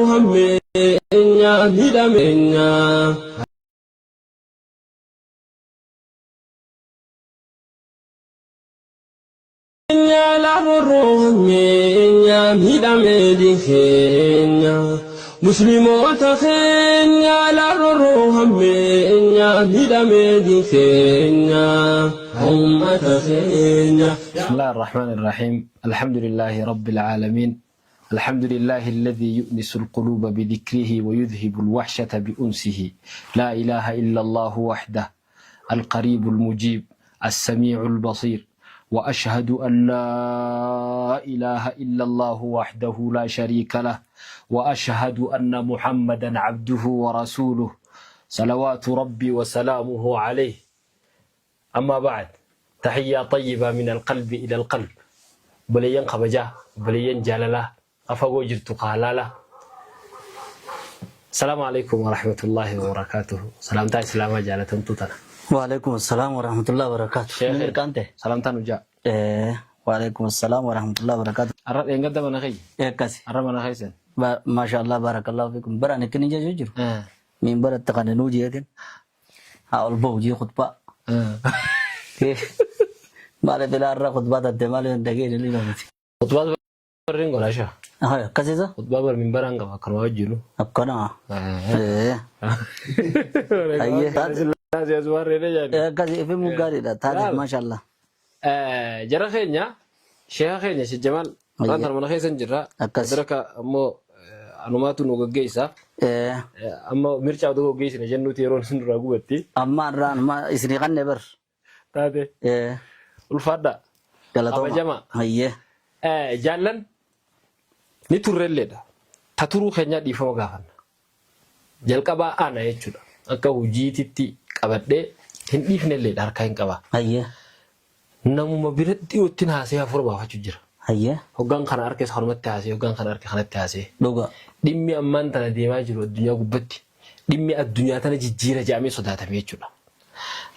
Hammeenya hidhameenya. Hammeenya hidhamee dikeenya. Musliimoota keenya laarroo hammeenya hidhamee dikeenya. Ummata keenya. بسم الله الرحمن الرحيم. الحمد لله رب العالمين. الحمد لله الذي يؤنس القلوب بذكره ويذهب الوحشة بأنسه. لا إله إلا الله وحده القريب المجيب السميع البصير، وأشهد أن لا إله إلا الله وحده لا شريك له، وأشهد أن محمدا عبده ورسوله صلوات ربي وسلامه عليه. أما بعد، تحية طيبة من القلب إلى القلب. Obboleeyyan kabajaa, obboleeyyan jaalalaa, afagoo jirtu kaalaala. السلام عليكم ورحمة الله وبركاته. Salaamtaa Islaamaa jaalatamtuu tana. وعليكم السلام ورحمة الله وبركاته. Sheekh. Mirqaante. Salaamtaa nu jaa. وعليكم السلام ورحمة الله وبركاته. Arra dheengadda mana kiyya. Akkasi. Arra mana keessan. ما شاء الله، بارك الله فيكم. Bara ani kini jechuu jiru. Min baratti kan nuu jeetin. Haa ol bahu jee khutbaa. Maaliif ilaa irra khutbaa tatte maaliif hin dhageenye ni miti. Khutbaa barriin godhaa. Haa, akkasisa? Khutbaa bar minbaraan qaba akkanuma wajjinu. Akkana. Ayyee. Akkasi ifi gaariidha. Taate ما شاء الله. Jara keenya, sheeka keenya Sheekh Jamaal, waan tana mana keessan jirra. Akkas. Sadarka ammoo anumaatu nu gaggeessa. Amma mircaa oduu gaggeessine jennuuti yeroon sun duraa gubatti. Amma irraa amma isinii kanne bar. Taate. Ulfaadha. Galatooma. Kabajama. Ayyee. Jaallan ni turrelleedha. Ta turuu keenyaa dhiifama gaafanna. Jalqabaa ana jechuudha. Akka hojiititti qabadhee hin dhiifnelleedha, harkaa hin qabaa. Ayyee. Namuma biratti dhiyoottiin haasee hafuura baafachuu jira. Ayyee. Hoggaan kana harka isa kanumatti haasee, hoggaan kana harka kanatti haasee. Dhuga. Dhimmi ammaan tana deemaa jiru addunyaa gubbatti dhimmi addunyaa tana jijjiira jedhamee sodaatame jechuudha.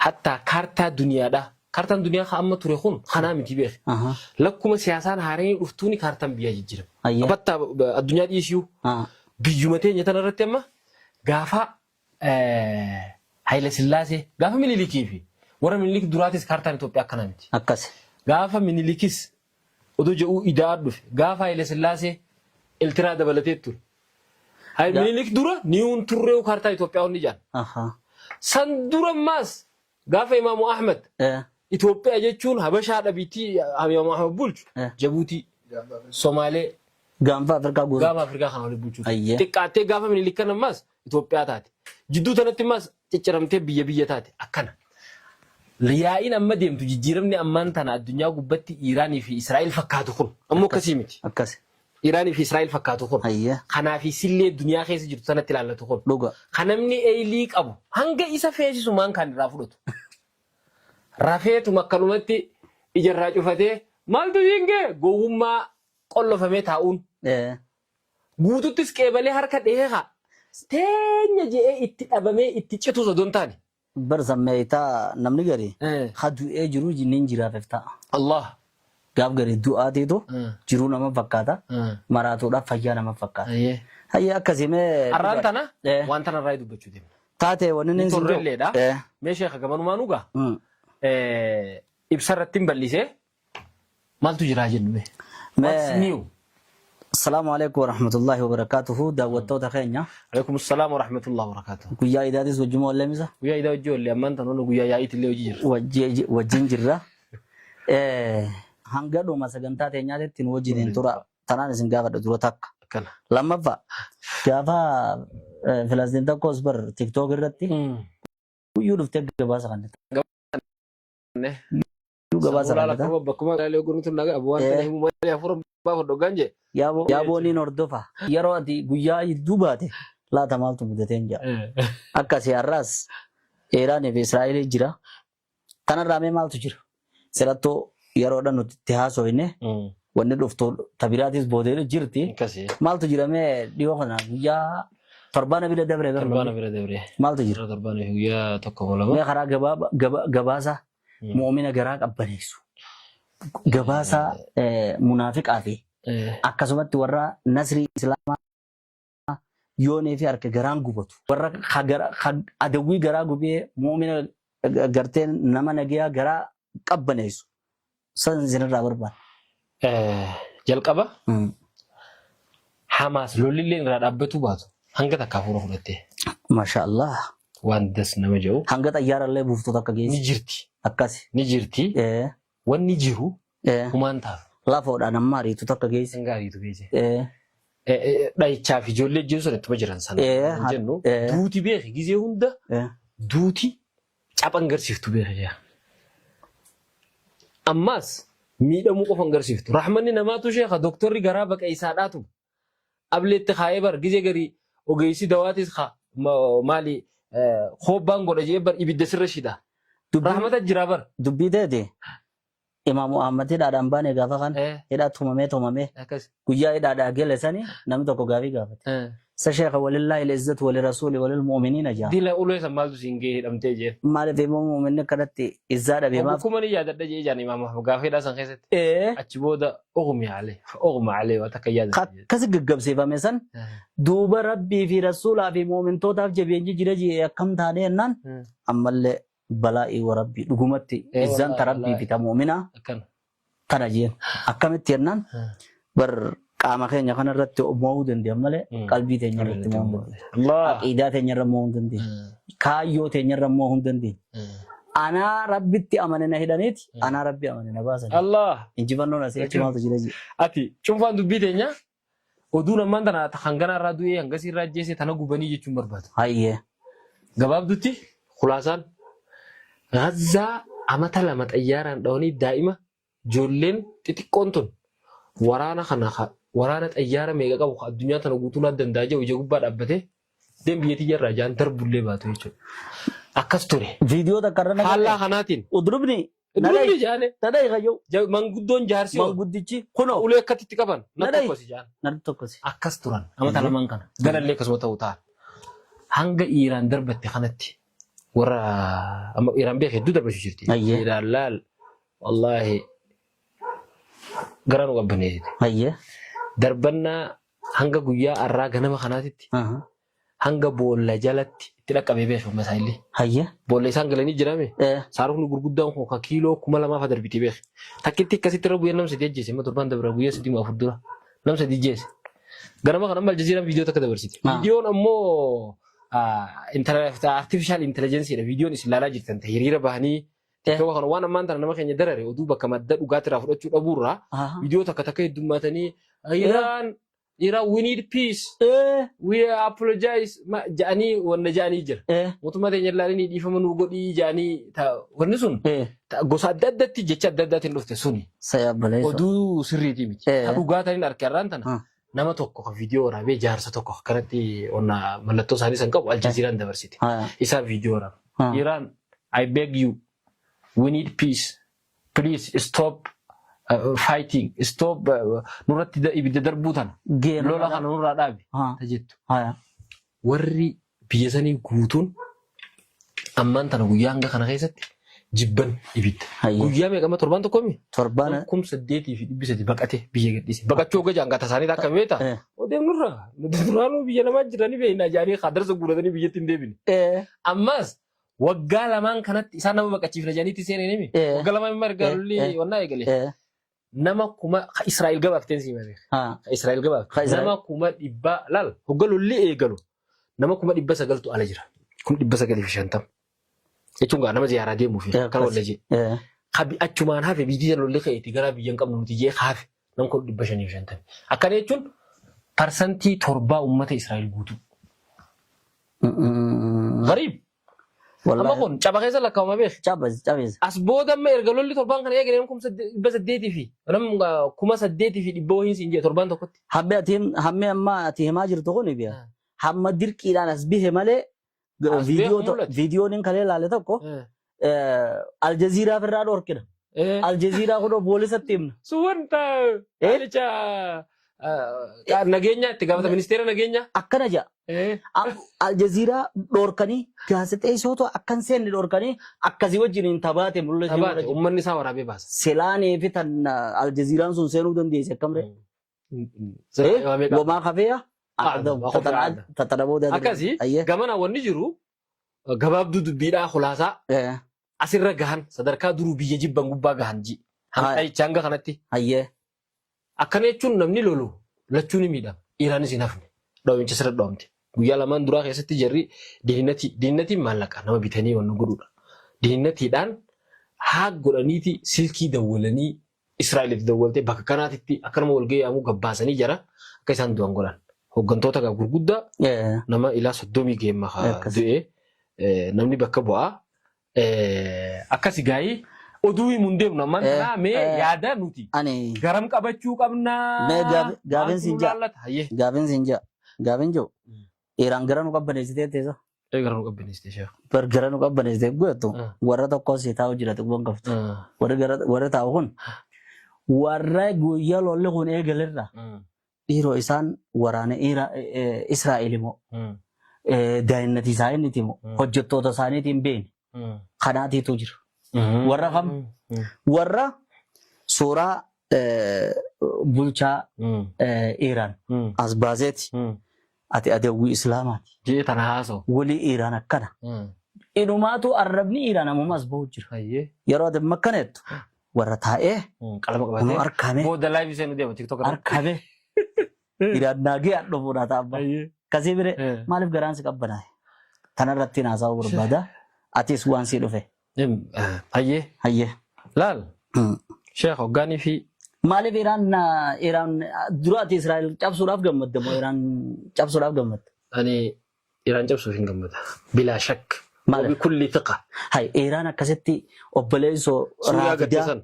Hattaa kaartaa duniyaadhaa. Kaartaan duniyaa kan amma ture kun kanaa miti beek. Lakkuma siyaasaan haareen dhuftuuni kaartaan biyyaa jijjiirama. Ayyee. Battaa addunyaa dhiisuu biyyuma teenya tana irratti amma gaafa Haayile Sillaasee, gaafa Minilikii fi warra Minilik duraatis kaartaan Itoophiyaa akkanaa miti. Akkas. Gaafa Minilikis odoo jedhuu ida'aa dhufe, gaafa Haayile Sillaasee Eltiraa dabalatee ture. Haayile Minilik dura niyuun turreewu kaartaa Itoophiyaa hundi jaan. San dura ammaas gaafa Imaamu Ahmad Itoophiyaa jechuun Habashaa dhabiitii Imaamu Ahmad bulchu Jabuutii, Somaalee, Gaanfa Afrikaa guutuu. Gaafa Afrikaa kana waliin bulchuu. Ayyee. Xiqqaattee gaafa Minilik kan ammaas Itoophiyaa taate. Jidduu tanatti ammaas cicciramtee biyya biyya taate akkana. Yaa'iin amma deemtu, jijjiiramni ammaan tana addunyaa gubbatti Iiraanii fi Israa'el fakkaatu kun ammoo akkasii miti. Akkas. Iiraanii fi Israa'el fakkaatu kun. Ayyee. Kanaa fi sillee duniyaa keessa jirtu sanatti ilaallatu kun. Dhuga. Kan namni eeyilii qabu hanga isa feesisu maan kan irraa fudhatu. Rafeetuma akkanumatti ijarraa cufatee maaltu siin ga'e gowwummaa qollofamee taa'uun guututtis qeebalee harka dhehee haa teenya je'ee itti dhabamee itti citus odoo hin taane. Bar sammeeyitaa namni gari ha du'ee jiru jinniin jiraafef ta'a. Allah. Gaaf gari du'aatiitu jiruu nama fakkaata. Maraatuudhaaf fayyaa nama fakkaata. Ayyee. Hayyee, akkasii mee. Arraan tana waan tana irraa dubbachuu deemna. Taate wanni Ni inni sin jiru. turrelleedha. Mee sheekha, gamanumaa nugaa ibsa irratti hin bal'isee maaltu jiraa jennu mee? What's Mee new? السلام عليكم ورحمة الله وبركاته daawwattoota keenya. عليكم السلام ورحمة الله وبركاته. Guyyaa idaatis wajjuma walleemisa. Guyyaa idaa hojii wallee ammaan tan oolu guyyaa yaa'iitti illee hojii jirra. Wajjin jirra. Hanga dhuma sagantaa teenyaatitti nu wajjiniin tura. Tanaan isin gaafadha dura takka. Akkana. Lammaffaa, gaafa Filastiin tokkos bar TikTok irratti guyyuu dhuftee gabaasa kan guyyuu gabaasa Samuraa kan lakkuma bakkuma ilaalee guruutu nagaa waan kana himuu malee hafuura baafadhu hoggaan jee. Yaabooniin hordofa. Yeroo ati guyyaa hedduu baate laata maaltu mudateen jira. Akkasii har'aas Iraanii fi Israa'elii jira. Kanarraa mee maaltu jira? Silattuu yeroodha nuti itti haasofne wanni dhuftu tabiraatis boodee jirti. Akkasii. Maaltu jira mee dhiyoo kana guyyaa torbaana bira dabre bara? Torbaana bira dabre. Maaltu jira? Torbaana guyyaa tokko moo lama. Mee karaa gabaasa mu'umina garaa qabbaneessu. Gabaasa munaafiqaa fi Akkasumatti warra nasrii Islaamaa yoonee fi harka garaan gubatu. Warra adawwii garaa gubee mu'mina gartee nama nagayaa garaa qabbaneessu. San isinirraa barbaada. Jalqaba Hamaas lolli irraa dhaabbatuu baatu hanga takka hafuura fudhattee. Masha Allah. Waan das nama jedhu. Hanga xayyaarallee buuftota akka Ni geessu. jirti. Akkasi. Ni jirti. Wanni jiru humaan ta'a. Lafoodhaan amma ariitu takka geesse. Hanga ariitu geesse. Dhahichaaf ijoollee jiru sun ittuma jiran sana. Jennu duuti beeki gizee hunda duuti caphan garsiiftu beeki jaa. Ammaas miidhamuu qofa hin garsiiftu. Rahmanni namaatu sheekha doktorri garaa baqeessaadhaatu ableetti kaa'ee bar gizee garii ogeessi dawaatis maali koobbaan godha jee bar ibidda sirra shida. Rahmata jira bar. Dubbii teeti Imaamu Ahmad hidhaadhaan baane gaafa kan hidhaa tumamee tumamee guyyaa hidhaadhaa gele sani namni tokko gaafii gaafate. Sa sheekha walillaahi al-izzatu wali rasuuli walil mu'miniina jaa. Dila ulee san maaltu siin ga'e hidhamtee jeen. Maaliif immoo mu'minni akkanatti izzaa dhabe maaf? Kuma ni yaadadha jee jaan imaama gaafa hidhaa san keessatti. Achi booda ughmi alee ughma alee waan takka yaadadha. Akkasi gaggabsiifame san duuba Rabbii fi rasuulaa fi mu'mintootaaf jabeenyi jira jee akkam taanee jennaan ammallee balaa'ii wa Rabbii dhugumatti izzaan ta Rabbii fi ta mu'minaa tana jeen. Akkamitti jennaan bar qaama keenya kana irratti mo'uu dandeenye malee qalbii teenya irratti mo'uu hin dandeenye. Aqiidaa teenya irra mo'uu hin dandeenye. Kaayyoo teenya irra mo'uu hin dandeenye. Anaa Rabbitti amane na hidhaniiti anaa Rabbi amane na baasani. Allah. Injifannoon asii achi maaltu jira jee. Ati cuunfaan dubbii teenya oduun ammaan tana hangana irraa du'ee hangasii irraa ajjeese tana gubanii jechuun barbaadu. Hayyee. Gabaabdutti khulaasaan Gazzaa amata 2 xayyaaraan dhawanii daa'ima ijoolleen xixiqqoon tun waraana kana waraana xayyaara meeqa qabu ka addunyaa tana guutuu naa danda'a jedhu ija gubbaa dhaabbatee deem biyya tiyya irraa jaan darbullee baatu jechuudha. Akkas ture. Viidiyoo takka irra Faallaa kanaatiin. Udrubni Udrubni jaane. Nadhayi kayyoo. Manguddoon jaarsi Manguddichi kunoo. Ulee akkatti itti qaban na Nadhayi. tokkosi jaan. Na tokkosi. Akkas turan amata lamaan kana. Ganallee akkasuma ta'u ta'an. Hanga Iiraan darbatte kanatti warra amma Iiraan beek hedduu darbachuu jirti. Ayyee. Iiraan laal wallaahi garaa nu qabbaneessite. Ayyee. Darbannaa hanga guyyaa har'aa ganama kanaatitti hanga boolla jalatti itti dhaqqabee beeku masaayilli. Hayyee. Boolla isaan galanii jirame. Saarufni gurguddaan kun ka kiiloo 2000 fa darbiti beeku. Takkitti akkasitti irra bu'ee nam sadi ajjeese amma torbaan dabra guyyaa 3 4 dura nam sadi ajjeese. Ganama kana amma Aljazeeraan viidiyoo takka dabarsite. Viidiyoon ammoo artificial intelligence dha. Viidiyoon isin ilaalaa jirtan ta'e hiriira bahanii TikTok kana waan ammaan tana nama keenya darare oduu bakka madda dhugaatirraa fudhachuu dhabuurraa viidiyoo takka takka heddummaatanii Iraan Iraan we need peace we apologize ja'anii wanna ja'anii jira. Mootummaa teenya ilaalanii dhiifama nuu godhii ja'anii wanni sun gosa adda addatti jecha adda addaatiin dhufte suni. Oduu sirriitii miti. Ta dhugaa taniin arke har'aan tana nama tokko kan viidiyoo waraabee jaarsa tokko akkanatti onna mallattoo isaanii san qabu Aljazeeraan dabarsite. Isaa viidiyoo waraaba. Iraan I beg you we need peace please stop fighting stop nurratti ibidda darbuu tana lola kana nurraa dhaabi ta jettu. Warri biyya sanii guutuun ammaan tana guyyaa hanga kana keessatti jibban ibidda. Guyyaa meeqa amma torbaan tokko mi? Torbaan. 8300 baqate biyya gadhiise. Baqachuu hogga jaan gata isaanii akka beekta. Odeemnurra nuti duraanuu biyya namaa jiranii beekna jaanii hadarsa guuratanii biyyatti hin deebine. Ammas waggaa lamaan kanatti isaan nama baqachiifna jedhaniitti seenee nimi. Waggaa lamaan immoo erga lolli wannaa eegale. Nama kuma ka Israa'el gabaafteen sii malee. Ka Israa'el gabaafte. Ka Israa'el. Nama 100,000 laal hogga lolli eegalu nama 900,000tu ala jira. 950,000. Jechuun gaa nama ziyaaraa deemuuf kan walla jee. Kabi achumaan hafe biyyi lolli ka'eeti gara biyya hin qabnu nuti jee hafe nama 550,000. Akkana jechuun 7% uummata Israa'el guutuu. Gariib. Amma kun caba keessa lakkaa'ama beek. Cabes. As booda amma erga lolli torbaan kana eegale nama 800 fi nama 8,100 wahiin siin jee torbaan tokkotti. Hammi ati hammi amma ati himaa jirtu kun biya. Hamma dirqiidhaan as bihe malee As beeku mul'atu. viidiyoon hin kalee ilaale tokko Aljaziiraa firraa dhorkina. Aljaziiraa kunoo poolisatti himna. Sun wanta jecha nageenya itti gaafata ministeera nageenyaa. Akkana jedha. Aljaziiraa dhorkanii gaazexeessota akkan seenne dhorkanii akkasii wajjin hin tabaate mul'atu. Tabaate uummanni isaa waraabee baasa. Silaanii fi tan Aljaziiraan sun seenuu dandeesse akkamree. Wamaa khafiya a'zam. Tatana booda. Akkasii gamana wanni jiru gabaabduu dubbiidhaa khulaasaa asirra gahan sadarkaa duruu biyya jibban gubbaa gahan ji. Hanga kanatti. Akkana jechuun namni lolu lachuu ni miidhama. Iraanis hin hafne. Dhawincha sirra dhawamte. Guyyaa lamaan duraa keessatti jarri diinnatii diinnatiin maallaqa nama bitanii waan godhuudha. Diinnatiidhaan haag godhaniiti silkii dawwalanii Israa'elitti dawwaltee bakka kanaatitti akka nama walgahii yaamuu gabbaasanii jara akka isaan du'an godhan. Hooggantoota gaa gurguddaa nama ilaa 30 geemma du'ee namni bakka bu'aa. Akkasi gaayii oduu himuun deemnu ammaan tanaa mee yaada nuti garam qabachuu qabnaa. Mee gaafin siin ja'a. Gaafin siin ja'a. Gaafin jiru. Iraan gara nu qabbaneessitee teessa. Gara nu qabbaneessite sheekh. Bar gara nu qabbaneessitee guutu warra tokko si taa'u jira xiqqoon qabdu. Warri gara warri taa'u kun warra guyyaa lolli kun eegalerra dhiiroo isaan waraana Israa'el immoo daa'imnati isaaniiti immoo hojjettoota isaaniitiin beekne kanaatiitu jira. Warra kam? Warra suuraa bulchaa Iraan as baaseeti. Ati adawwii Islaamaati. Jee tana haasa'u. Walii Iraan akkana. Inumaatu arrabni Iraan ammuma as bahu jira. Yeroo ati makkaneettu warra taa'ee Qalama kunoo qabatee. arkamee Booda live seenu deema TikTok irratti. arkamee Iraan naagee hadhufuudha ta'a abbaa. Kasii bire maaliif garaan si qabbanaa'e? Tanarratti haasa'uu barbaada. Atis waan sii dhufe. Hayyee. Hayyee. Laal. Sheekh hoggaanii fi. Maaliif Iraan Iraan dura ati Israa'el cabsuudhaaf gammadde moo Iraan cabsuudhaaf gammadde? Ani Iraan cabsuuf hin gammada. Bilaa shakk. Maaliif? Kulli thiqa. Hay Iraan akkasitti obboleessoo Suuriyaa gatte raafidaa san.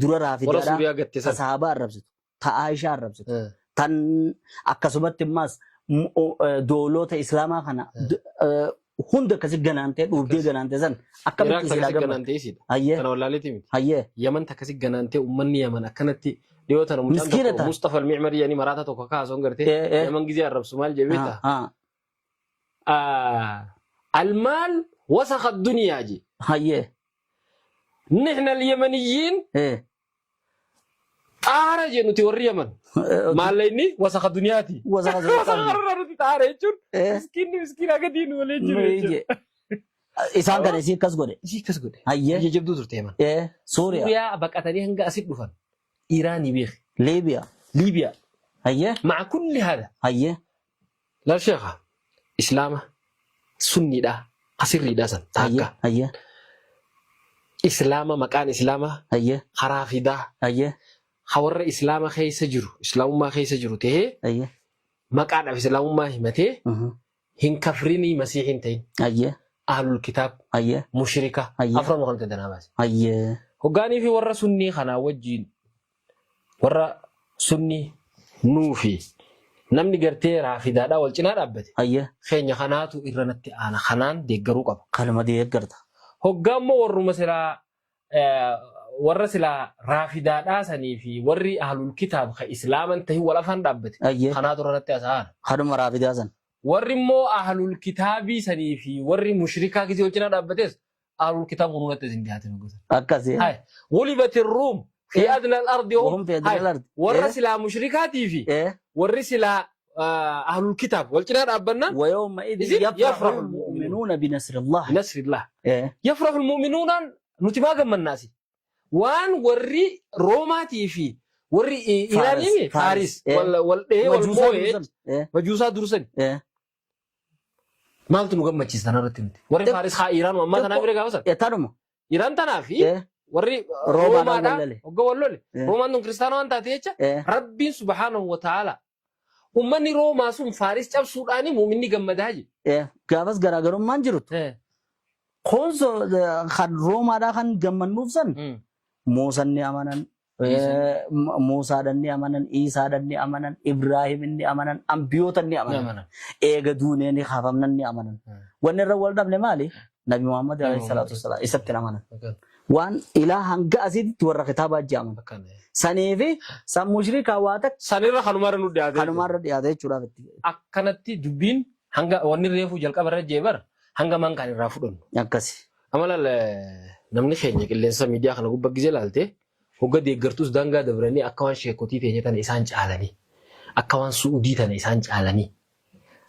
dura Warra raafidaadhaa Suuriyaa gatte ta san. sahabaa arrabsitu ta Aishaa arrabsitu tan akkasumatti immaas doolota islaamaa kana hunda akkasi ganaantee dhuubdee ganaantee san akkamitti Iraaq silaa takkasi gammadde? ganaantee isiidha. Hayyee Tana wallaaleetii miti. hayyee Yaman takkasi ganaantee uummanni Yaman akkanatti dhiyoo tana mucaan Miskiina tokko ta'a. Mustafa Al-Micmari jedhanii maraata tokko kaasoon gartee Yaman gizee arrabsu maal jedhee beektaa? Almaal wasakha duniyaa je. Hayyee. Nihna al-Yamaniyiin xaara je nuti warri Yaman. Maallaqni wasakha duniyaati. Wasakha Wasakha irraa nuti xaara jechuun miskiinni miskiina gadi nu waliin jiru jechuudha. Isaan kana isii akkas godhe. Isii akkas godhe. Hayyee. Biyya jabduu turte Yaman. Suuriyaa. Suuriyaa baqatanii hanga asitti dhufan. Iraanii beeki. Liibiyaa. Liibiyaa. Hayyee. Maca kulli haadha. Hayyee. Laal sheekha Islaama sunniidha asirriidha san Hayyee. taakka. Hayyee. Islaama maqaan Islaamaa Hayyee. karaa fidaa Hayyee. ha warra Islaama keessa jiru Islaamummaa keessa jiru tahee Hayyee. maqaadhaaf Islaamummaa himatee hin kafrinii masiihii hin ta'in. Hayyee. Ahlul kitaab Hayyee. mushrika Hayyee. afran kanatti danaa baase. Hayyee. Hoggaanii fi warra sunnii kanaa wajjiin warra sunnii nuu fi namni gartee raafidaadhaa wal cinaa dhaabbate Hayyee. keenya kanaatu irra natti aana kanaan deeggaruu qaba. Kanuma deeggarta. Hoggaa immoo warruma silaa warra silaa raafidaadhaa sanii fi warri ahlul kitaab ka islaaman tahin wal afaan dhaabbate Hayyee. kanaatu irra natti aana. Kanuma raafidaa san. Warri immoo ahlul kitaabii sanii fi warri mushrikaa gisee wal cinaa dhaabbates ahlul kitaab kunuu natti isin dhiyaatin hoggasan. Akkasi. Hai. Ghulibat ar-Rum fi adna al-ardi Wahum fi adna Hai. al-ardi. Warra silaa mushrikaatii fi warri silaa ahlul kitaab wal cinaa dhaabbannaan ويومئذ إذن يفرح يفرح المؤمنون بنصر الله. binasrillah. Yafrahu al-mu'minuunaan nuti maa gammannaasi? Waan warri Roomaatii fi warri Iraanii Faaris, Faaris Faaris, wal wal dhahee wal Majuusaa moo'ee dursan. Majuusaa dursan. Maaltu nu gammachiisa tanarratti nuti? Warri Faaris haa Iraan ammaa tanaa bira gaafa sana. Tanuma. Iraan tanaa fi warri Roomaadhaan Roomaadhaa wal lole. hogga wal lole. Roomaan tun kiristaana waan taate jecha Rabbiin subhaanahu wa ta'ala ummanni Roomaa sun Faaris cabsuudhaani muuminni gammadaa je. Gaafas garaagarummaan jirtu. Kun kan Roomaadhaa kan gammannuuf san Muusan ni amanan, Muusaadhaan ni amanan, Iisaadhaan ni amanan, Ibraahim ni amanan, ambiyoota ni amanan. Eega duunee ni kaafamnan ni amanan. Wanni irra wal dhabne maali? Nabi Muhammad alayhi salaatu wassalaam isatti hin amanan. Waan ilaa hanga asiitti warra kitaabaa jedhaman. Sanii fi san mushrikaa waa takka Sanirra kanumarra nu dhiyaate. kanumarra dhiyaate jechuudhaaf itti. Akkanatti dubbiin hanga wanni reefu jalqaba irra jee bar hanga mankaan irraa fudhannu. Akkasi. Amala namni keenya qilleensa miidiyaa kana gubbaa gizee laalte Hogga deeggartus daangaa dabranii akka waan sheekotii teenya tana isaan caalanii. Akka waan su'udii tana isaan caalanii.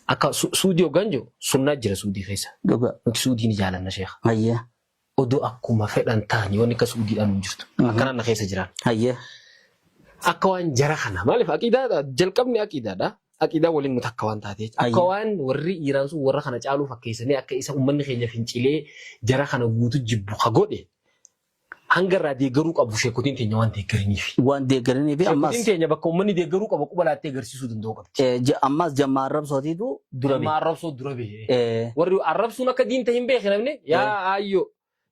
Akka suudii hoggaan jiru sunnaa jira suudii keessa. Dhugaa. Nuti suudii ni jaalanna sheekha. Hayyee. Odoo akkuma fedhan ta'anii wanni akka suudiidhaan hin jirtu. Akkanaan na keessa jiraan. Hayyee. Akka waan jara kana maaliif aqiidaa jalqabni aqiidaadha. Aqiidaa waliin nuti akka waan taatee akka Ayyee. waan warri Iiraan sun warra kana caaluu fakkeessanii akka isa uummanni keenya fincilee jara kana guutu jibbu ka godhe hanga irraa deeggaruu qabu sheekotiin teenya waan deeggaraniif. Waan deeggaranii fi ammas Sheekotiin teenya bakka uummanni deeggaruu qabu quba laattee agarsiisuu danda'uu qabdi. Ammas jammaa arrabsootiitu dura Amma bahe. arrabsoo dura bahe. Warri arrabsuun akka diinta hin beekne namni yaa aayyoo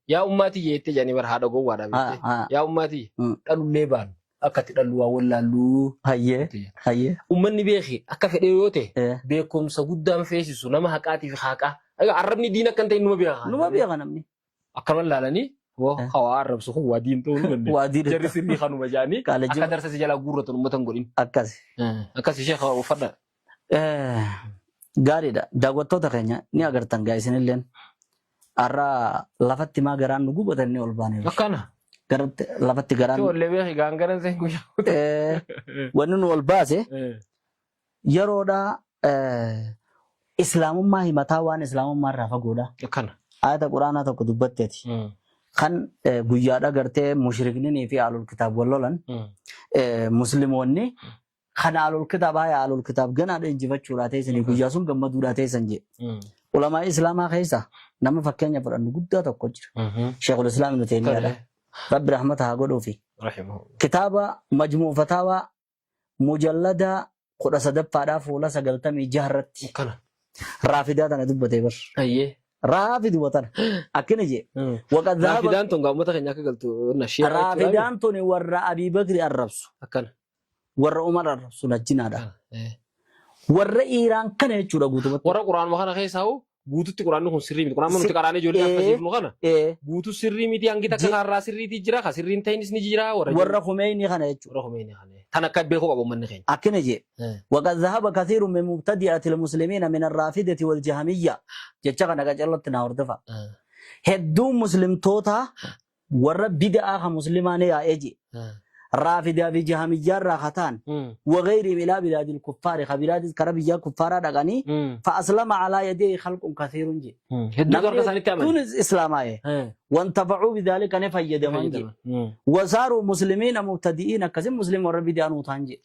yaa ummaatii jettee jedhanii bara haadha gowwaadha beekte. Yaa ummaatii dhalullee baanu akka itti dhallu waa wallaalluu. Hayyee. Hayyee. Uummanni beeki akka fedhe yoo ta'e beekumsa guddaan feesisu nama haqaatii fi haqaa. Arrabni diina akka hin ta'in numa beeka. Numa beeka namni. Akkanuma laalanii hawaa arrabsu kun waa diin ta'uu nu Waa diin Jarri sirrii kanuma jedhanii Kaala akka darsa si jalaa guurratan uummata hin godhin. Akkas. Akkas ishee uffadha. Gaariidha. Daawwattoota keenya ni agartan gaa isinilleen. Har'a lafatti maa garaan nu gubatan ni ol baane. Akkana. Garatti lafatti garaan Ijoollee beeki gaangaran seen guyyaa. Wanni nu ol baase yeroodha islaamummaa himataa waan islaamummaa irraa fagoodha. Akkana. Ayata quraanaa tokko dubbatteeti. Kan guyyaadha gartee mushrikninii fi alul kitaab wal lolan muslimoonni kan alul kitaab haya alul kitaab ganaadha injifachuudhaa teessanii guyyaa sun gammaduudhaa teessan jee. Ulamaa islaamaa keessa nama fakkeenya fudhannu guddaa tokko jira. Sheekul Islaam Ibnu Taymiyaadha. Rabbi rahmata haa godhuufi. Kitaaba Majmuu Fataawaa mujallada 13ffaadhaa fuula 96 irratti Akkana. raafidaa tana dubbatee bar. Ayyee. Raafiduma tana. Akkina jee. Waqad dhahaba Raafidaan tun gaa uummata keenya akka galtu na shi'a jechuudha. Raafidaan tuni warra Abii Bakri arrabsu. Akkana. Warra Umar arrabsu najjinaadha. Warra Iiraan kana jechuudha guutumatti. Warra quraanuma kana keessaa hoo guututti quraanni kun sirrii miti. Quraanuma nuti qaraanee ijoollee haffasiifnu kana guutuu sirrii miti hangi takka kaarraa sirriitii jira ka sirriin ta'inis ni jira warra Warra Khumeenii kana jechuudha. Warra Khumeenii kana. Tan akka beekuu qabu uummanni keenya. Akkana jee. Waqad dhahaba kathiirun min mubtadi'ati al-muslimiina min ar-raafidati wal-jahamiyya. Jecha kana qacellotti naa hordofa. Hedduun muslimtootaa warra bid'aa ka muslimaa ni yaa'ee jee. Raafidaa fi jahamiyyaa irraa ka ta'an wagayriim ilaa bilaadil kuffaari ka bilaadis kara biyyaa kuffaaraa dhaqanii fa aslama alaa yadayhi khalqun kathiirun jee. Hedduutu harka isaaniitti amane. Hedduun islaamaa'e. Wantafa'uu bidaalika ni fayyadaman jee. Wasaaruu muslimiina mubtadi'iin akkasin muslim warra bid'aa nuu ta'an jee.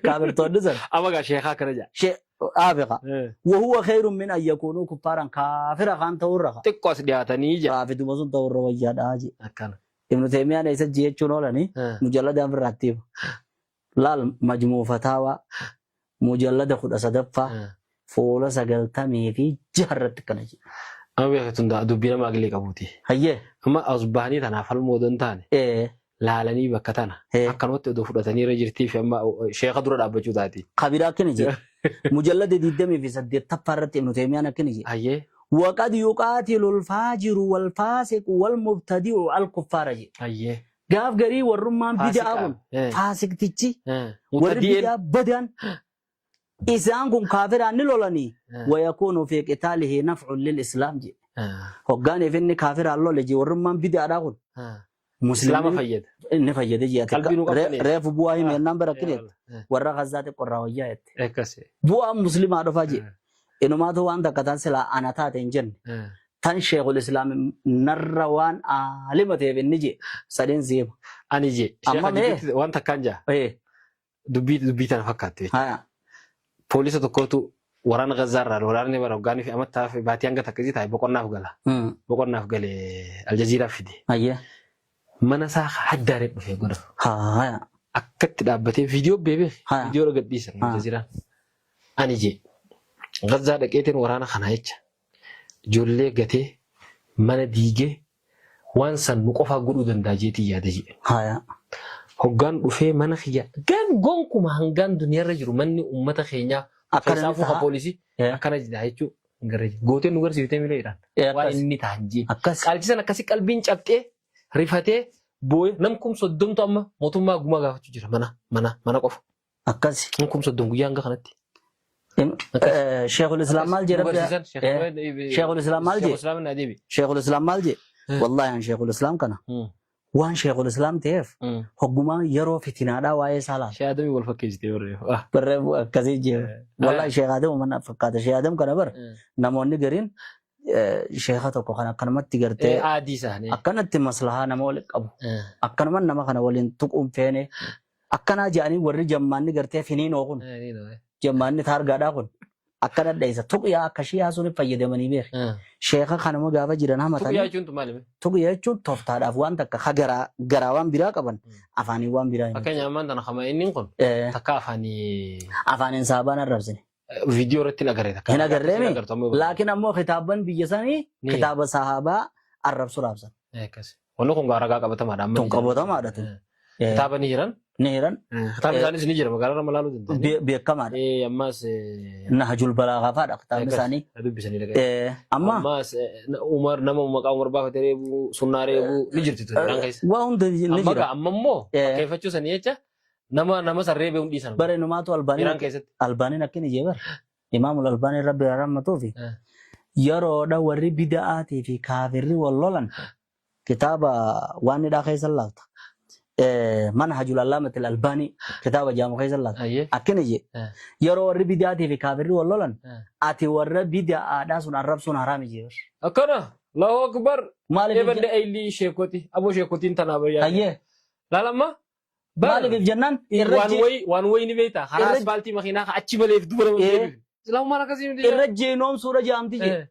Kaafirtoonni san. Amma gaa sheekaa akkana jedha. Aafiqa. Wahuwa khayrun min an yakuunuu kuffaaran kaafira kaan ta'urra ka. Xiqqoo as dhiyaatanii jedha. Raafiduma sun ta'urra wayyaadha jee. Akkana. Ibnu Teymiyaan eessa jechuun oolanii mujallada ofirraatti hima. Laal Majmuu Fataawaa mujallada 13ffaa fuula 96 irratti akkana jedha. Amma beektu tun dubbii nama aqlii qabuuti. Hayyee. Amma as bahanii tanaaf falmuu odoo hin taane laalanii bakka tana akkanumatti odoo fudhatanii irra jirtii fi amma sheeka dura dhaabbachuu taati. Kabiraa akkana jedha. Mujallada 28ffaa irratti Ibnu Teymiyaan akkana jedha. Hayyee. Waqad yuqaatilul faajiru wal faasiqu wal mubtadi'u al kuffaara jedhe. Hayyee. Gaaf garii warrummaan bid'aa Faasiqaa. kun faasiqtichi warri Mubtadi'een. bid'aa badaan isaan kun kaafiraan ni lolanii wayakuunu fi qitaalihi naf'un lil islaam jedhe. Hoggaaniif inni kaafiraan lole je warrummaan bid'aadhaa kun Islaama muslimni fayyada. inni fayyade je ati Qalbii nu qabbaneessa. reefu bu'aa himi jennaan bira akkineet warra Gazaa xiqqorraa wayyaa jette. Akkasi. Bu'aan muslimaa dhufaa je. Inumaatu waan takka tan silaa ana taate hin jenne. Tan sheekul islaam narra waan aalima ta'eef inni je sadeen si hima. Ani je. Amma Sheeka mee? jidduutti waan takkaan jaa. Dubbii dubbii tana fakkaatti jechuudha. Haya. Poolisa tokkotu waraana Gazzaa irraa waraanni bara hoggaanii fi amattaa fi baatii hanga takka isii taa'e boqonnaaf gala. Boqonnaaf gale Aljaziiraa fide. Hayyee. Mana isaa haddaaree dhufee godha. Haya. Akkatti dhaabbatee viidiyoo beebee Haya. viidiyoo gadhiisan Aljaziiraan. Ani jee Gazzaa dhaqeetiin waraana kanaa jecha ijoollee gatee mana diigee waan san nu qofaa godhuu danda'a jeetiin yaada jedhe. Haya. Hoggaan dhufee mana kiyya gan gonkuma hangaan duniyaarra jiru manni uummata keenyaa Akkana ni keessaafuu ta'a. ka poolisii akkana jedha jechuu hin garre jedhe. Gootee nu garsiiftee milee jedhaan. Akkas. Waan inni ta'an jee. Akkas. Qaalchisan akkasii qalbiin cabxee rifatee boo'ee nam kum soddomtu amma mootummaa gumaa gaafachuu jira mana mana mana qofa. Akkasi. Nam kum soddom guyyaa hanga kanatti. Sheekul Islaam maal jedhe? Nu barsiisan. Sheekul Islaam maal Sheekul jedhe? Islaam naa deebi. Sheekul Islaam maal jedhe? Wallaahi an Sheekul Islaam kana. Waan Sheekul Islaam ta'eef hoggumaa yeroo fitinaadhaa waa'ee isaa laala. Shee Adamii wal fakkeessitee barreef. Barreef akkasii jee. Wallahi Sheekh Adam mana fakkaata. Sheekh Adam kana bar namoonni gariin sheekha tokko kan akkanumatti gartee Aadii isaanii. akkanatti maslahaa nama waliin qabu. Akkanuma nama kana waliin tuquun feene akkanaa jedhanii warri jammaanni gartee finiinoo kun jammaanni taargaadhaa kun akkana dheessa tuqyaa akka shiyaa suni fayyadamanii beeki. Sheekha kanuma gaafa jiran Tuqyaa hamatanii jechuun tu maali? tuqyaa jechuun tooftaadhaaf waan takka ka garaa garaa waan biraa qaban afaaniin waan biraa himatu. Fakkeenya ammaan tana kama inni kun takka afaanii Afaaniin saabaan arrabsine. viidiyoo irratti hin agarre takka. Hin agarreemi? Hin agartu ammoo. Laakiin ammoo kitaabban biyya sanii Ni. kitaaba sahaabaa arrabsu raabsan. Akkas. Wanni kun ragaa qabatamaadha. Amma Tun ni jiran. qabatamaadha tun. Kitaaba ni jiran. Ni jiran Kitaabni isaanis ni jira magaalaa irra laaluu danda'ani. Beekamaadha. Ammas Nahjul Balaagaa fa'aadha kitaabni Akkas. isaanii. Dubbisanii dhaga'e. Amma Ammas Umar nama maqaa Umar baafate reebuu sunnaa reebuu ni jirti tun isaan keessa. Waa hunda ni Amma jira. gaa amma immoo fakkeeffachuu sanii jecha nama nama san reebee hundi dhiisan. Bare numaatu Albaaniin Iraan keessatti. Albaaniin akkini jee bara. Imaamul Albaaniin rabbi haa rahmatuufi. Yeroodha warri bida'aatii fi kaafirri wal lolan kitaaba waan hidhaa keessa laalta. Manhajul Allaamatil Albaanii kitaaba jaamu keessa laalta. Ayyee. Akkini jee yeroo warri bida'aatii fi kaafirri wal lolan ati warra bida'aadhaa sun arrabsuun haraami jee bara. Akkana Allahu Akbar. Maaliif Eebande eeyilii sheekoti aboo sheekotiin tanaaf bayyaa. Ayyee. Laalamma. Maaliif jennaan irra Waan wayi waan wayi ni beektaa karaa asfaaltii makiinaa achi baleef duuba nama deebiif. Islaamummaan akkasii miti. Irra jeenoomsuudha jaamti jee.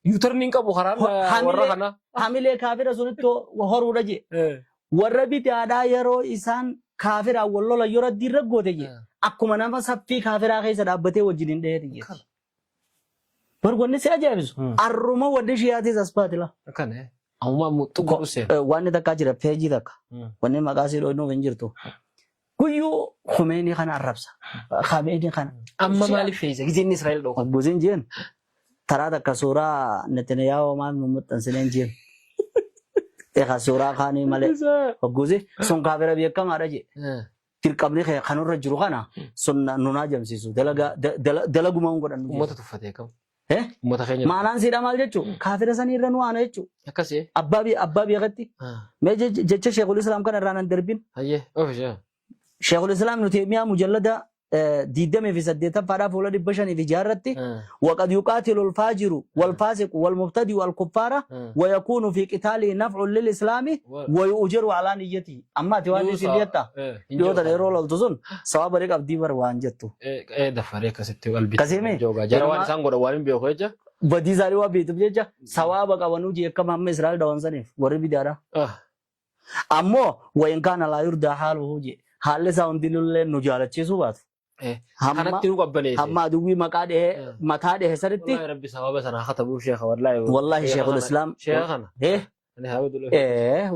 Yuutarni hin qabu karaan warra kanaa. Hamilee kaafira sunitti horuudha jee. Warra bid'aadhaa yeroo isaan kaafiraan wal lolan yoo raddi irra goote jee. Akkuma nama saffii kaafiraa keessa dhaabbatee wajjin hin dheeti jee. Bar wanni si ajaa'ibsu arruma wanni shiyaatis as baati laa. Akkana. Ammaa muxxu godhu seena. Wanni takkaa jira peejii takka. Wanni maqaa sii dhoofnuuf hin jirtu. Guyyuu Khumeenii kana arrabsa. Khamenii kana. Amma maaliif fe'isa? Gizeen Israa'el dhooqa. Obboziin jeen taraa takka suuraa Netanyaahoo maal nu maxxansineen jeen. Egaa suuraa kaanii malee. Obbozi sun kaafira beekamaadha jee. Dirqamni kee kanurra jiru kana sun nun haajamsiisu. Dalaguma hin godhannu. Uummata tuffatee kam? Eh? Uummata keenya. Maanaan siidha maal jechuu? Kaafira sanii irra nu aana jechuu. Akkasii. Abbaa beekatti. Mee jecha Sheekul Islaam kana irraa nan darbin. Hayyee ofiishaa. Sheekul Islaam Ibnu Taymiyaa mujallada 28ffaadhaa fuula 506 irratti waqad yuqaatilu alfaajiru walfaasiqu walmubtadi'u alkuffaara wayakuunu fi qitaalii naf'un lil islaami wayu'jaru alaa niyyatihi. Amma ati waan isin jetta dhiyoo tana yeroo loltu sun sawaaba ni qabdii bar waan jettu. Daffaree akkasitti qalbii. Akkasii Jara waan isaan godhan waan hin beeku jecha. Badii isaanii waan beektuuf jecha sawaaba qabanuu jee akkama amma Israa'el dhawan saniif warri bidaadha. Ammoo wayin kaana laa yurdaa haaluhu jee haalli isaa hundinullee nu jaalachiisuu baatu. Hamma Kanatti nu qabbaneesse. hamma aduwwii maqaa dhehee mataa dhehe sanitti Wallahi rabbi sababa sana haa katabuuf sheekha wallahi. Wallahi sheekul islaam. Sheekha kana. Ani haa baduu.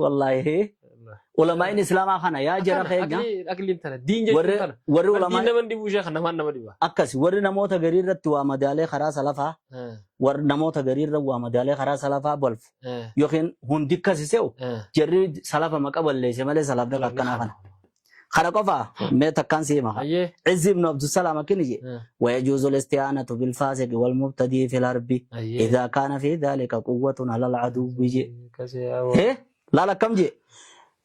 Wallahi ulamaa'in islaamaa kana yaa jara keenya Akliin tana diin jechuun warri tana. warri Diin ulamaa nama dhibu sheekha namaan nama dhiba. Akkas warri namoota garii irratti waa madaalee karaa salafaa warri namoota garii irra waa madaalee karaa salafaa balfu yookiin hundi akkasi se'u jarri salafa maqa balleesse malee salafni akkanaa kana. Kana qofa mee takkaan si hima. Hayyee. Izzi ibn Abdusalaam akkini jedhe. ويجوز الاستعانة بالفاسق والمبتدي في الحرب إذا كان في ذلك قوة على العدو جي. إيه؟ لا لا كم جي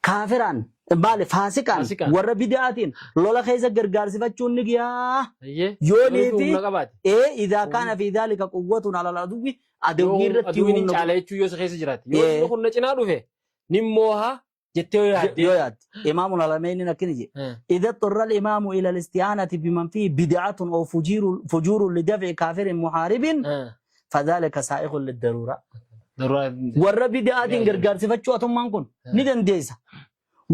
كافران maali faasiqaan Faasiqaan. warra bid'aatiin lola keessa gargaarsifachuun ni giyaa Hayyee. yoonii fi Humna qabaate. ee idaa kaana fi dhaalika quwwatun alal aduwwi adawwii irratti Aduwwiin hin humna caala jechuu yoo isa keessa jiraate. Yoo inni humna cinaa dhufe ni mooha jettee yoo yaadde. Yoo yaadde imaamul harameyniin akkini jedhe إذا اضطر الإمام إلى الاستعانة بمن فيه بدعة أو فجور لدفع كافر محارب فذلك سائغ للضرورة. Daruuraa. Warra bid'aatiin gargaarsifachuu atummaan kun ni dandeessa.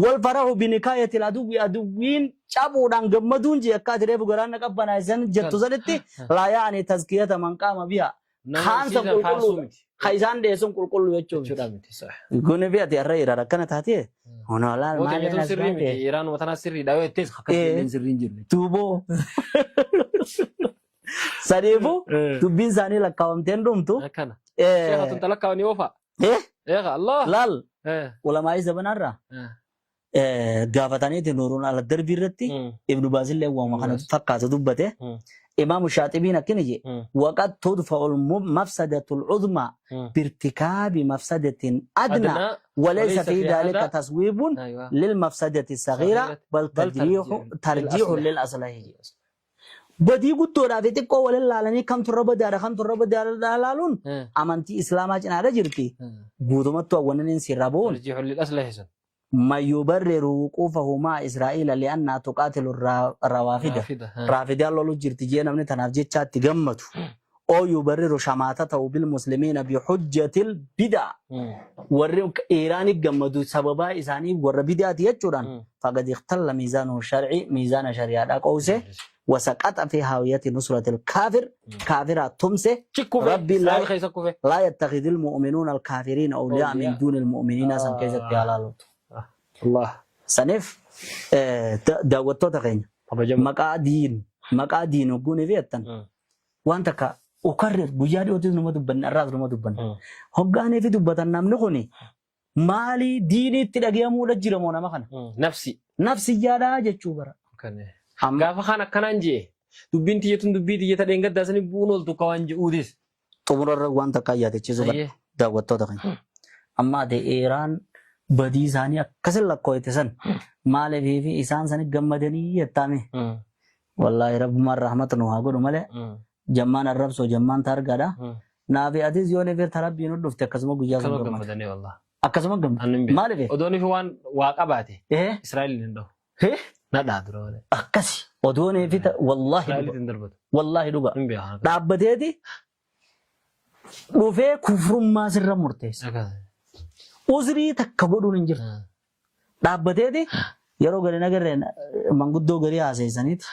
Wal farahu binikaayati aduwwi aduwwiin cabuudhaan gammaduun jee akka ati reefu garaan na qabbanaaysan jettu sanitti laa yaa'ani tazkiyata man qaama biha. Nama Kaan san isiisan faarsuu qulqulluu miti. ka isaan dheessuun qulqulluu jechuu miti. Jechuudha miti. Sah. Kuni fi ati har'a hiriira akkana taatee honolaan Moota maaliin jechuun as sirrii miti. baate Iraan watanaa sirriidha yoo jettees akkas illee sirrii hin jirre. Tuuboo. Saniifuu dubbiin isaanii lakkaawamtee hin dhumtu. Akkana. Sheekha tun talakkaawanii oofa. Sheekha Allah. Laal ulamaa'ii zabanaarraa Gaafataniiti Nuuruun ala darbii irratti Ibnu Baazillee waanuma kana fakkaatu dubbate. Imaamu Shaaxibiin akkini je waqad tudfa'ul mafsadatul uzmaa birtikaabi mafsadatin adnaa walaysa fi daalika taswiibun lil mafsadati sagiira bal tarjiihu lil aslahi. Badii guddoodhaa fi xiqqoo walin laalanii kamtu irra badaadha kamtu irra badaadha laaluun amantii Islaamaa cinaadha jirti. Guutumattuu awwannin sirra bu'uun. Tarjiihu lil aslahi sun. Man yubarriru wuquufahu ma'a Israa'iila li'annahaa tuqaatilu rawaafida. Raafida. Raafidaan lolu jirti jee namni tanaaf jecha itti gammadu. Oo yubarriru shamaatatahu bil muslimiina bi hujjatil bid'a. Warri Iiraanii gammadu sababaa isaanii warra bid'aati jechuudhaan faqad ikhtalla miizaanuhu shar'i miizaana shari'aadhaa qowse wasaqaxa fi haawiyati nusratil kaafir kaafiraa tumse Kufe. Rabbiin Israa'el keessa kufe. laa yattakhidhil mu'minuuna al-kaafiriina awliyaa min duunil mu'miniina san keessatti halaaluutu. Allah. Saniif daawwattoota keenya Kabajamoo. maqaa diin hogguunii fi jettan waan takka ukarrir guyyaa dhiyootis numa dubbanne har'aas numa dubbanne. Hoggaanii fi dubbatan namni kuni maalii diiniitti dhagayamuudha jira moo nama kana? Nafsi. Nafsiyyaadhaa jechuu bara. Gaafa kaan akkanaan jee dubbiin tiyyatun dubbii tiyyata dheengaddaa sanii bu'uun ooltu akka waan je'uutis. Xumurarra waan takka yaadachiisuu Ayyee. qabna daawwattoota keenya. Amma ati Iraan badii isaanii akkasin lakkooyte san maaliif fi isaan sani gammadanii jettaame. Wallaahi rabbumaan rahmata nu haa godhu malee jammaan arrabsoo jammaan taargaadha. Naafi atis yoo ni firta rabbii nu dhufte akkasuma guyyaa sun Akkasuma gammada. gammadanii wallah. Akkasuma gammada. Annin beeku. Maaliif? Odoon ifi waan waa qabaate Eh? Israa'el hin dhahu. Eh? Na dhaha dura malee. Akkasi. Odoon fi wallaahi Israa'el dhuga. hin darbatu. Wallaahi dhuga. Hin beeku. Dhaabbateeti dhufee kufrummaa sirra murteessa. Akkasi. Uzrii takka godhuun hin jirtu. Dhaabbateeti yeroo gadi nagarreen manguddoo garii haaseessaniiti.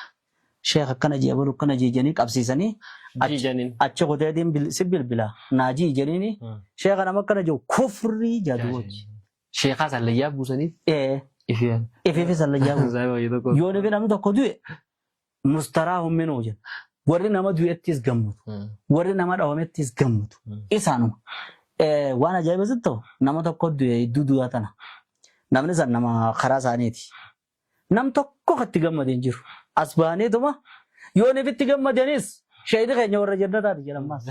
Sheekh akkana jee abalu akkana jee jedhanii qabsiisanii Jiijaniin. achi kuteetiin si bilbila naa jii jedhanii sheekha nama akkana jiru kufrii jedhu wajji. Sheekaa sallayyaa buusanii Ee ifiyaan. ifiifi sallayyaa buusu. Zaayii baay'ee tokko. Yoo nufi namni tokko du'e mustaraa humminuu jedha. Warri nama du'ettis gammadu. Warri nama dhawamettis gammadu. Isaanuma. Waan ajaa'iba sitti ta'u nama tokko du'e iddoo du'aa tana. Namni san nama karaa isaaniiti. Nam tokko kan itti gammade hin jiru. As baaneetuma yoo nufi itti gammadanis sheeyni keenya warra jannataati jedhan maas.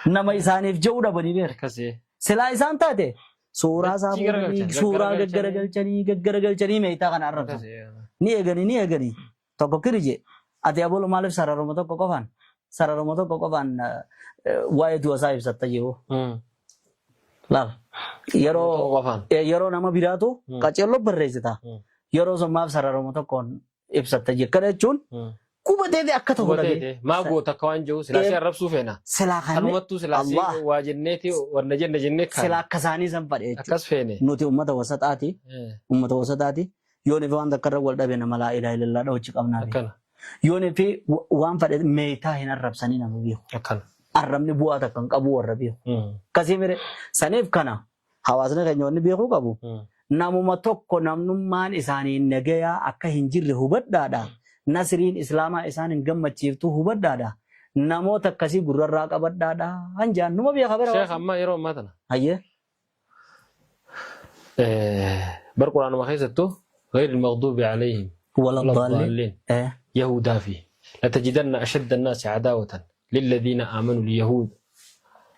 Nama isaaniif je'uu dhabanii beeka. Akkasii. Silaa isaan taate suuraa isaa Dachii fuudhanii garagalchan, suuraa gaggaragalchanii. gaggaragalchanii gaggaragalchanii meeytaa kana arrabsan. Akkasii. Ni eeganii ni eeganii tokko kiri jee ati abolu maaliif sararuma tokko qofaan sararuma tokko qofaan waa'ee du'a isaa ibsatta jee Laal yeroo Tokko qofaan. yeroo nama biraatu qaceelloo barreessita. Yeroo sun maaf sararuma tokkoon ibsatta jee. Kana jechuun gubatee akka ta'u godhame. Hubateete maa goota akka waan jiru silaasii arrabsuu feena. Silaa kan Kanumattuu silaasii Allah. waa jenneeti wanna jenne jennee Silaa kaane. akka isaanii san fadhe jechuudha. Akkas feene. Nuti uummata wasataati. Uummata wasataati. Yoo nuti waan takka irra wal dhabe nama laa ilaaha illallah dhawachi qabnaa. Akkana. Yoo nuti waan fadhe meeytaa hin arrabsanii nama beeku. Akkana. Arrabni bu'aa takka hin qabu warra beeku. Akkasii mire saniif kana hawaasni keenya wanni beekuu qabu namuma tokko namnummaan isaanii nagayaa akka hin jirre hubadhaadha. Nasriin Islaamaa isaan hin gammachiiftu hubadhaadha. Namoota akkasii gurrarraa qabadhaadha. Hanjaan numa beeka bara. Sheekh amma yeroo ammaa tana Hayyee. bar quraanuma keessattuu غير المغضوب عليهم Wala ولا daalliin. الضالين يهودا فيه لتجدن أشد الناس عداوة للذين آمنوا اليهود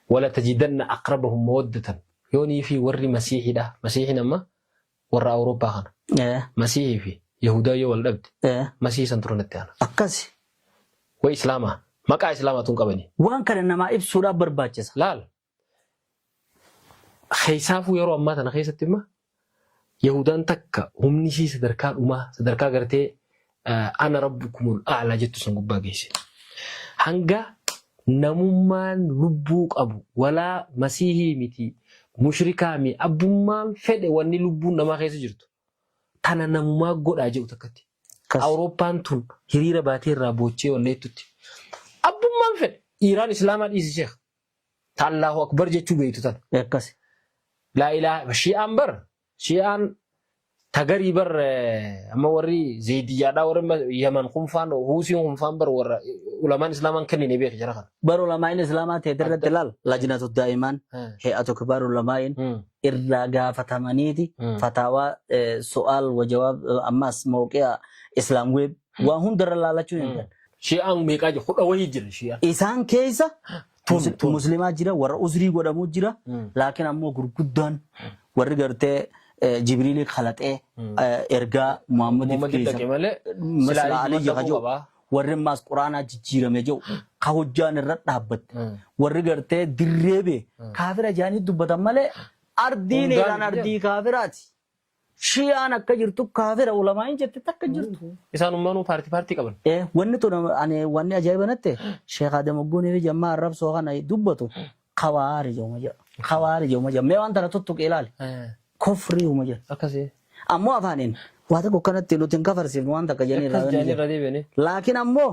ولا تجدن أقربهم مودة يوني في ور مسيحي ده مسيحي نما ور أوروبا خنا مسيحي في يهودا يو والأبد مسيحي سنترون التانا Akkasi. وإسلاما ما كا إسلاما تنقبني Waan kana namaa ibsuudhaaf barbaachisa. laal keessaafuu yeroo ammaa tana keessatti imma Yahudaan takka humni ishii sadarkaa dhumaa sadarkaa gartee ana rabbukumul a'laa jettu san gubbaa geesse. Hanga namummaan lubbuu qabu walaa masiihii miti mushrikaa mi abbummaan fedhe wanni lubbuun namaa keessa jirtu tana namumaa godhaa jedhu takkatti. Awurooppaan tun hiriira baatee irraa boochee wanna jettutti. Abbummaan fedhe Iiraan Islaamaa dhiisi sheekh. Ta Allahu Akbar jechuu beektu tana. Akkasi. Laa ilaaha shi'aan bar shi'aan Tagarii bar amma warri Zeydiyyaadhaa warri Yaman kunfaan Huusiin kunfaan bar warra ulamaan Islaamaan kennine beeki jara kana. Bar ulamaa'in Islaamaa teete irratti laal lajnatu daa'imaan he'atu kibaar ulamaa'in irraa gaafatamaniiti fataawaa su'aal wa jawaab ammaas mawqi'a Islaam web waan hundarra laalachuu hin danda'an. Shi'aan meeqaa jira? 10 wahii jira shi'aan. Isaan keessa Tun tun. Muslimaa jira warra uzrii godhamu jira laakiin ammoo gurguddaan warri gartee Jibriilii kalaxee ergaa Muhammadiif Muhammadiif geessa dhaqe malee silaa silaa Aliyyi Aliyyi dhaquu kajoo qabaa. warri ammaas quraanaa jijjiirame jedhu ka hojjaan irra dhaabbatte warri gartee dirree bee kaafira jaanii dubbatan malee ardiin Hundaan Iraan miti ardii kaafiraati. Shi'aan akka jirtu kaafira ulamaa'iin jette takka hin jirtu. Isaanummaanuu paartii paartii qaban. Eh, wanni tun ani wanni ajaa'iba natti Sheekh Adam Ogguunii fi Jammaa arrabsoo kana dubbatu kawaari jedhuma jedha. Kawaari jedhuma jedha. Mee waan tana tuttuqee ilaali. Kufrii huma jedha. Akkasii. Ammoo afaaniin waa tokko kanatti nuti hin kafarsiifnu waan takka jedhanii Akkas irraa jedhanii irra deebi'anii. Laakiin ammoo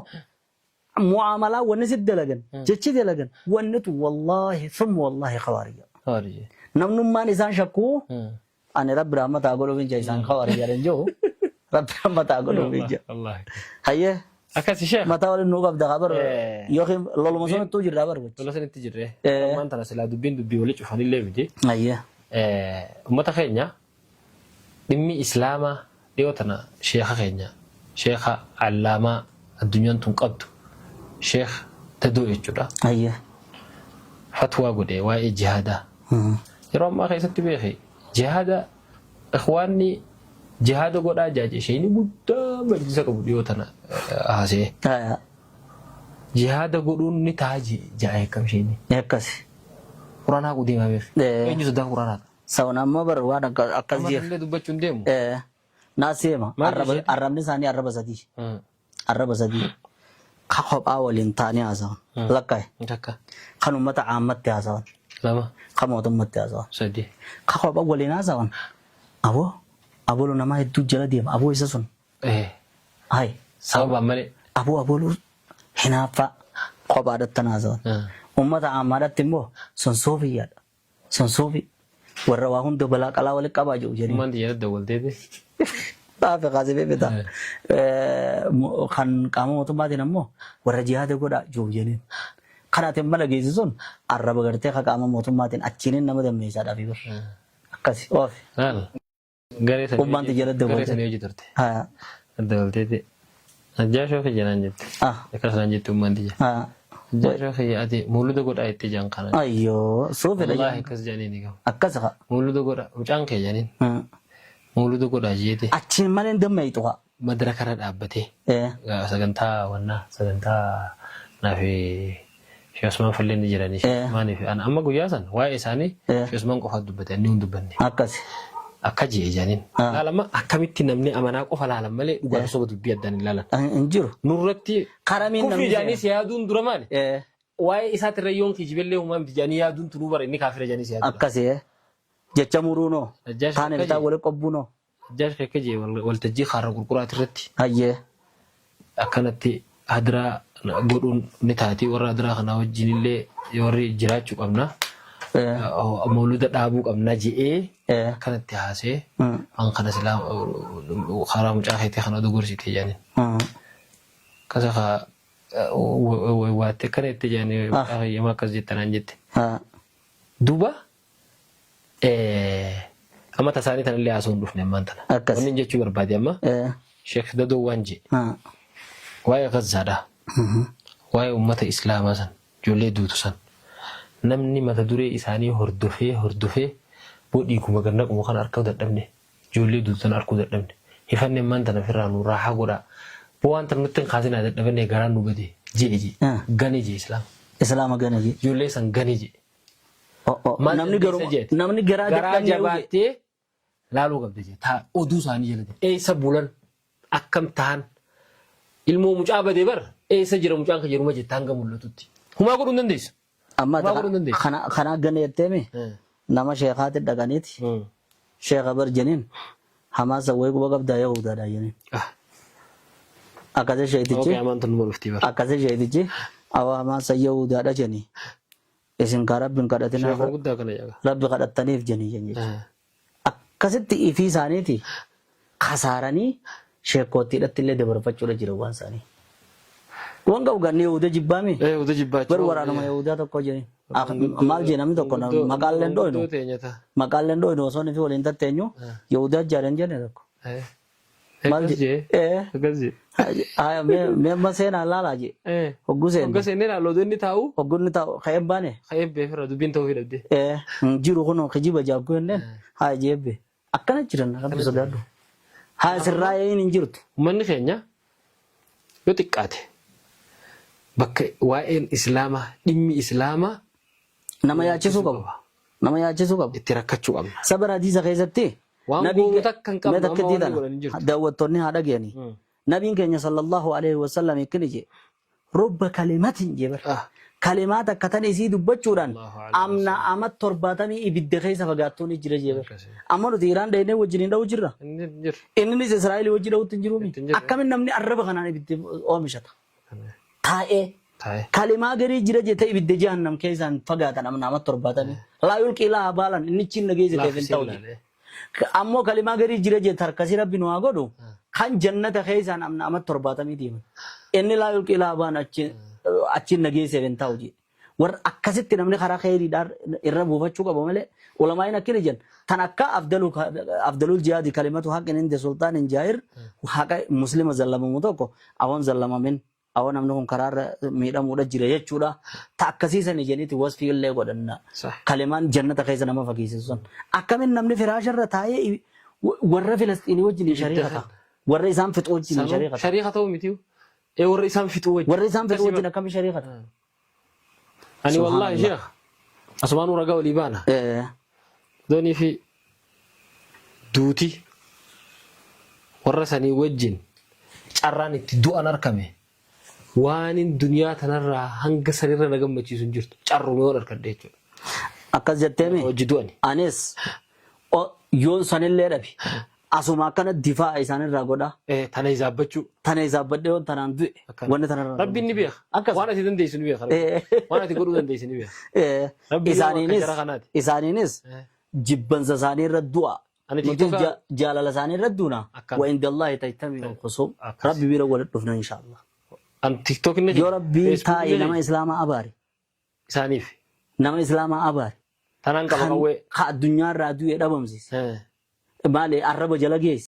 mu'aamalaa wanni si dalagan jechi dalagan wanni tun wallaahi summa wallaahi kawaari jedha. Kawaari jedha. Namnummaan isaan shakkuu Ani rabbi rahmata haa godhuuf hin jaa isaan khawaarij jedhan jiru. Rabbi rahmata haa godhuuf hin jaa. Wallahi. Hayyee Akkasi sheekh. mataa waliin nuu qabda haa bar yookiin loluma sanattuu jirra bar gochi. Lola sanitti jirre. Ammaan tana silaa dubbiin dubbii wali cufanillee miti. Hayyee. Ummata keenya dhimmi Islaamaa dhiyoo tana sheekha keenya sheekha allaamaa addunyaan tun qabdu sheekh Dadoo jechuudha. Hayyee. Fatwaa godhe waa'ee jihaadaa. Yeroo ammaa keessatti beeki jihaada ikhwaanni jihaada godhaa jaaje sheeyni guddaa majlisa qabu dhiyoo tana haasa'e. Jihaada godhuun ni ta'a ja'a akkam sheeyni. Akkasi. Quraana haquu deemaa beeki. Eenyu sodaa quraana haqa? Sawun ammoo bar waan akkas Amma jeef. illee dubbachuu hin deemu. Naas seema. Maal isheeti? Arrabni isaanii arraba sadii. Arraba sadii. Ka kophaa waliin taa'anii haasawan. Lakkaa'e. Takka. Kan uummata caammatti haasawan. Lama. Ka mootummatti haasawan. Sadi. Ka kophaa waliin haasawan. Aboo abolu namaa hedduu jala deema. Aboo isa sun. Hayi. Sababaan malee. Aboo aboluu hinaaffaa kophaadhattan haasawan. Uummata caammaadhatti immoo sun suufiyyaadha. Sun suufi warra waa hunda balaa qalaa wali qabaa jedhu jedhee. Ummaan tiyya dawwalteeti. Xaafe kaasee beekta. Kan qaama mootummaatiin ammoo warra jihaada godhaa jiru jedheen. Kan ati amma dhageessi sun arraba gartee ka qaama mootummaatiin achiinin nama dammeessaadhaaf bar. Akkasi oofi. Laal. Garee sanii Ummaan tiyya garee dawwalte. sanii hojii turte. Haa. Dawwalteeti. Ajjaashoo kiyya naan jette. Ah. Akkas naan jette ummaan tiyya. Haa. Ajjaashoo kiyya ati muuluda godhaa itti jaan kana. Ayyoo suufidha Wallaahi jedhan. akkas jedhanii ni gahu. Akkas haa. Muuluda godha mucaan kee jedhaniin. Muuluda godhaa jeete. Achiin malee hin dammeeyxu haa. Madraka irra dhaabbatee. Eh. Sagantaa wannaa sagantaa naafi Sheekh Usmaan fallee ni jiranii Sheekh Usmaanii fi ana amma guyyaa san waa'ee isaanii Sheekh Usmaan qofa dubbate inni hin dubbanne. Akkasi. Akka ji'e jedhaniin. Laalama akkamitti namni amanaa qofa laalan malee dhugaa fi soba dubbii addaan hin laalan. Hin jiru. Nurratti Karamiin kufrii namni jedhanii si yaaduun dura maali? Eh. Waa'ee isaatirra yoon kijibellee humaa miti jedhanii yaaduun tunuu bara inni kaafira jedhanii si yaaduudha. Akkasi. Jecha muruunoo. Najjaash Taane akka bitaa jee. wali qobbuunoo. Hajjaaj akka jee waltajjii kaarra gurguraati irratti Hayyee. akkanatti hadraa godhuun ni taati warra hadraa kanaa wajjin illee warri jiraachuu qabna mawluda dhaabuu qabna je'ee akkanatti haasee waan kana silaa karaa mucaa keetii kana oduu gorsite jedhaniin. Akkasa kaa waatte akkana jette jedhanii mucaa kiyya akkas jette naan jette. Duuba Amma tasaanii tanallee haasoo hin dhufne ammaan tana. Akkas. Wanni jechuu barbaade amma Sheekh Dadoo waan jee waa'ee Gazzaadha. Waa'ee uummata Islaamaa san ijoollee duutu san namni mata duree isaanii hordofee hordofee boo dhiiguma gad naquma kana arkuu dadhabne ijoollee duutu sana arkuu dadhabne hifanne ammaan tana ofirraa nu raahaa godhaa boo waan tana nutti hin kaasinaa dadhabannee garaan nu bade jee jee gane jee Islaama. Islaama gane jee. Ijoollee san gane jee. Oh, oh. Maal Namni dandeessa garuu jeeti? namni garaa Garaa dadhabne yoo jedhe. jabaattee laaluu qabda jeeti. Taa oduu isaanii jala deema. Eessa bulan? Akkam tahan? Ilmoo mucaa badee bar eessa jira mucaan kan jedhuma jetta hanga mul'atutti. Humaa godhuu hin dandeessu. Amma Humaa godhuu hin dandeessu. kana kana gana jetteemi nama sheekaatti dhaqaniiti sheeka bar jeniin hamaasa wayii quba qabdaa yahudaadha jeniin. Ah, Akkasii sheetichi okay, amaan tun numa dhuftii bar. akkasii sheetichi awa hamaasa yahudaadha jenii. Isin kaa rabbi hin kadhatinaa Sheekoo guddaa kana jedha. rabbi kadhattaniif jenii jen jechuudha. Akkasitti ifii isaaniiti Kasaaranii sheekkoottiidhatti illee dabarfachuudha jira waan isaanii. Waan qabu ganni Yahuda jibbaami. Yahuda jibbaachuu. Bar waraanuma Yahudaa tokko jedhe. Maal jee namni tokko maqaan dhoynu. Maqaan leen dhoynu osoo nufi waliin tatteenyu Yahudaa jaalan jenne tokko. Maal jee? Akkas jee. Haya mee amma seenaa laalaa jee. Hogguu seenne. Hogga seennee ilaallu oduu inni taa'u. Hogguu inni taa'u ka'een baane. Ka'een beefirra dubbiin ta'uu hidhabde. Jiru kun kijiba jaagguu jenneen haya jeebbe. Akkana jiran rabbi sodaadhu. Haa sirraa'een hin jirtu. Uummanni keenya yoo xiqqaate bakka waa'een Islaamaa dhimmi Islaamaa Nama yaachisuu qabu. Nama yaachisuu qabu. Itti rakkachuu qabna. Sabara hadiisa keessatti Waan nabiin goonu takka hin qabnu, mee amma takkittii wanni tana godhan hin jirtu. Daawwattoonni haa dhagayanii. Nabiin keenya sallallahu alaihi wasallam ikkini jee rubba kalimatin jee bar. Kalimaa takka tan isii dubbachuudhaan Allahu alaihi amna ama 70 ibidda keessa fagaattuun jira jee bar. Akkasi. Amma nuti Iraan dhaynee wajjin hin dha'u jirra. Inni hin jiru. Inninis Israa'el wajjin dha'utti hin jiruumi. Itti hin jiru. Akkamin namni arraba kanaan ibidda oomishata? Taa'ee. Taa'ee. Kalimaa garii jira jettee ibidda jahannam keessaan fagaatan amna ama 70. Laa yulqii laa baalan inni chiin nageesse ta'eef hin Laaffisee ta'u. ilaalee. Ammoo kalimaa garii jira jette harkasii rabbi nu haa godhu kan jannata keessaan amna ama 70 deeman. Inni laa yulqii laa baan achiin nageesseef hin ta'u jedhe. Warra akkasitti namni karaa kheyriidhaan irra buufachuu qaba malee ulamaa'iin akkina jedhan tan akka afdalul jihaadi kalimatu haqqin inda sultaanin jaa'ir haqa muslima zallamamu tokko awoon zallamamin Awoo namni kun karaarra miidhamuudha jira jechuudha. Ta akkasii sani jedhiti wasfii illee godhanna. Kalimaan jannata keessa nama fageessisu sun. Akkamin namni firaasharra taa'ee warra Filasxiinii wajjin shariika ta'a. Warra isaan fixu wajjin Sanuu shariika ta'a. shariika ta'uu miti. Ee warra isaan fixuu wajjin. Warra isaan fixu wajjin akkami shariika ta'a? Ani wallaahi Subhaanallah. sheekh asumaanuu ragaa olii baana. Doonii fi duuti warra sanii wajjin carraan itti du'an arkame waanin duniyaa tanarraa hanga sanirra na gammachiisu hin jirtu. Carruma yoon arkadhe jechuudha. Akkas jetteemi? Hojii du'ani. Anis yoon sanillee dhabe asuma akkana difaa'a isaanirraa godhaa. Tana hizaabbachuu. Tana hizaabbadhee yoon tanaan du'e Akkana. wanni tanarraa Rabbiin ni beeka. Akkas. Waan ati dandeessu ni beeka. Rabbiin. Waan ati godhuu dandeessu ni beeka. Rabbiin yoo akka Isaaniinis jara kanaati. isaaniinis jibbansa isaanii irra du'a. Ani Nutis TikToka jaalala isaanii irra duuna. Akkana. Wa indallahi tajtami'u al-khusum. Akkas. Rabbi bira walitti dhufna inshaallah. An TikTok inni Yoo Rabbiin Facebook taa'e inni nama Islaamaa abaare. Isaaniif. Nama Islaamaa abaare. Tanaan qaba Kan qawwee. ka addunyaa irraa du'e dhabamsiise. Maali arraba jala geesse.